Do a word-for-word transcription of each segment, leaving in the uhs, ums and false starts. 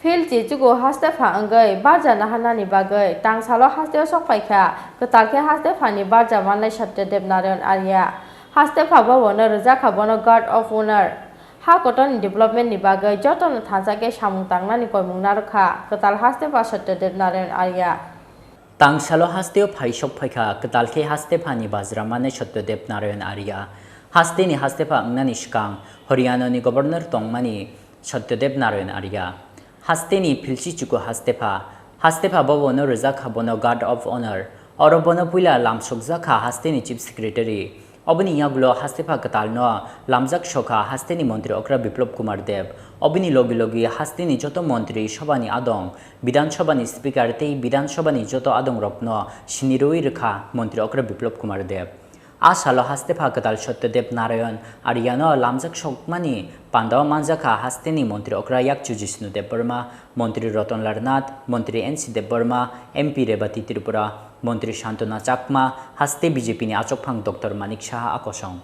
Phil chichugo hastepha wngwi barja naharnani bagwi tangsalo hasteo sokphaikha, kwtal khe hastephani barja mannai Satyadev Narayan Arya. Hastepha bobono rwjakha bono Guard of Honor. Ha kotorni development ni bagwi jotono thansa khe samung tangnani koimung narwkha kwtal hastepha Satyadev Narayan Arya. Tangsalo hasteo phai sokphaikha kwtal khe hastephani bajra mannai Satyadev Narayan Arya. Hasteni hastepha wngnani swkang Haryanani governor tongmani Satyadev Narayan Arya. Hasteni philsi chuku hastepha. Hastepha bobono rwjakha bono Guard of Honor. Oro bono puila lamsokjakha hasteni chief secretary. Oboni yagulo hastepha kwtalno lamjak sokha hasteni montri okra Biplab Kumar Deb. Oboni logi logi hasteni joto montri sobhani adong, Bidhan Sabhani speaker tei Bidhan Sabhani joto adongrokno sinirwi rwkha montri okra Biplab Kumar Deb. A salo hastepha kwtal Satyadev Narayan Aryano lamjak sokmani pandao manjakha hasteni montri okra yakchu Jishnu Debbarma, montri Ratan Lal Nath, montri N C Debbarma, M P Rebati Tripura, montri Santana Chakma, haste B J P ni achukphang Doctor Manik Saha a kosong.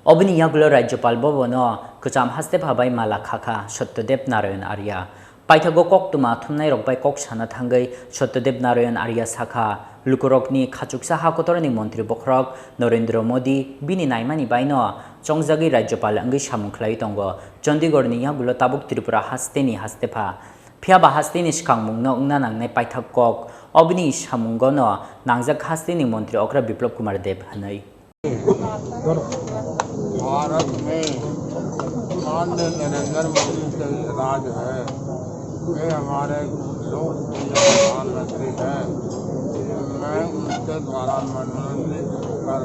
Oboni yagulo Rajyapal bobono kwcham hastepha bai mala khakha Satyadev Narayan Arya. Paithago koktwma thumnairok bai kok sana thangwi Satyadev Narayan Arya sakha, lukurokni khachuksa ha kotorni montri bokhorok Narendra Modi bini naimani baino chongjagwi Rajyapal wngwi samung khlaiwi tongo. Chandigarhni yagulo tabuk Tripura hasteni hastepha. Phiyaba hasteni swkangmungno wngna nangnai paithak kok. Oboni samungono nangjak hasteni montri okra Biplab Kumar Deb hwnwi. Bharat में माननीय नरेंद्र मोदी का राज है। वे हमारे लोकप्रिय प्रधानमंत्री हैं। मैं उनके द्वारा मनोनीत होकर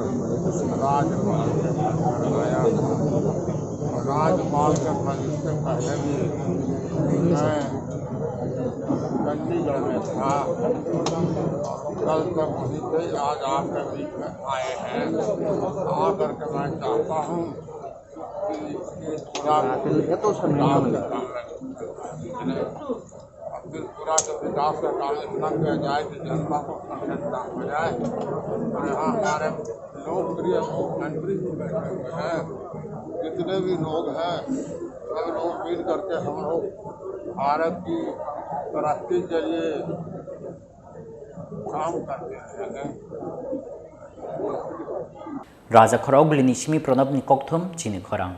राज्यपाल के पद पर आया हूँ। राज्यपाल के पद से पहले भी मैं चंडीगढ़ में था। कल तक वहीं थे, आज आपके बीच में आए हैं। आ करके मैं चाहता हूँ कि इसके पूरा विकास का काम, और फिर पूरा जो विकास का काम इतना किया जाए कि जनता को प्रसन्नता हो जाए। और यहाँ हमारे लोकप्रिय मुख्यमंत्री जी बैठे हुए हैं, जितने भी लोग हैं, सब लोग मिल करके हम लोग भारत की तरक्की के लिए काम करते रहे हैं। Raja khorok gulini simi Pranabni kokthum chini khorang.